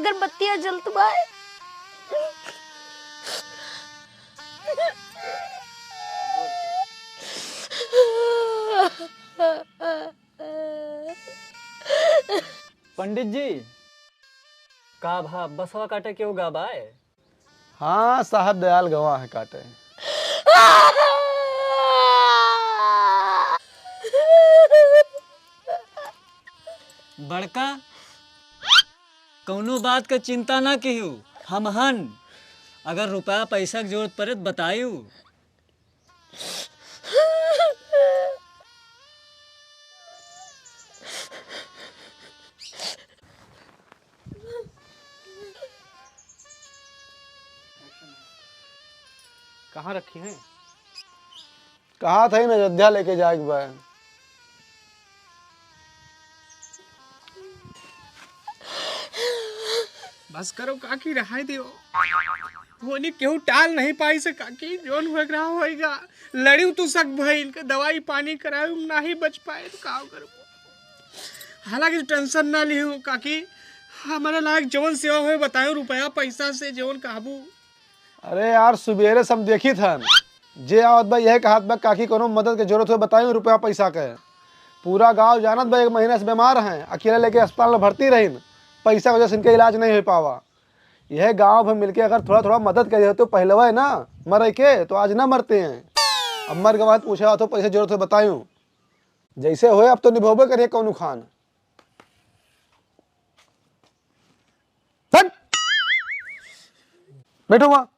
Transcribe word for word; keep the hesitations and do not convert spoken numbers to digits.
अगरबत्तियाँ जलत बाय। पंडित जी, का भा बसवा काटे केहू गा बाय? हाँ, साहब दयाल गवा है काटे। बड़का, कौनो बात क चिंता ना किहू, हम हन। अगर रुपया पैसा क जरूरत पड़े त बतायू। कहाँ रखी हैं? कहा था ही ना, अयोध्या लेके जाए के बा। बस करो काकी, रहाई दियो। होनी केहू टाल नहीं पाई से काकी, जौन हो रहा होएगा। लड़ियो तू सक भइल के दवाई पानी कराए, हम नाही बच पाए, तो का करूँ? हालांकि तू टेंशन ना लिहू काकी, हमारे लायक जौन सेवा होए बतायो, रुपया पैसा से जौन कहबू। अरे यार, सुबेरे से हम देखी थन, जे आवत बा यह कहत बा, "काकी, कोनो मदद के जरूरत हो, बताई रुपया पैसा के।" पूरा गांव जानत बा, एक महीना से बीमार हैं, अकेले लेके अस्पताल में भर्ती रहीन, पैसा के वजह से इनके इलाज नहीं हो पावा। यह गांव भर मिलके अगर थोड़ा थोड़ा मदद करे हो तो पहलवा है ना मरे के, तो आज ना मरते हैं। अब मर गवा तो पूछे हो तो पैसे जरूरत हो, बतायूं। जैसे होए, अब तो निभोबे करिए कौनो खान। हट! बैठो वहाँ।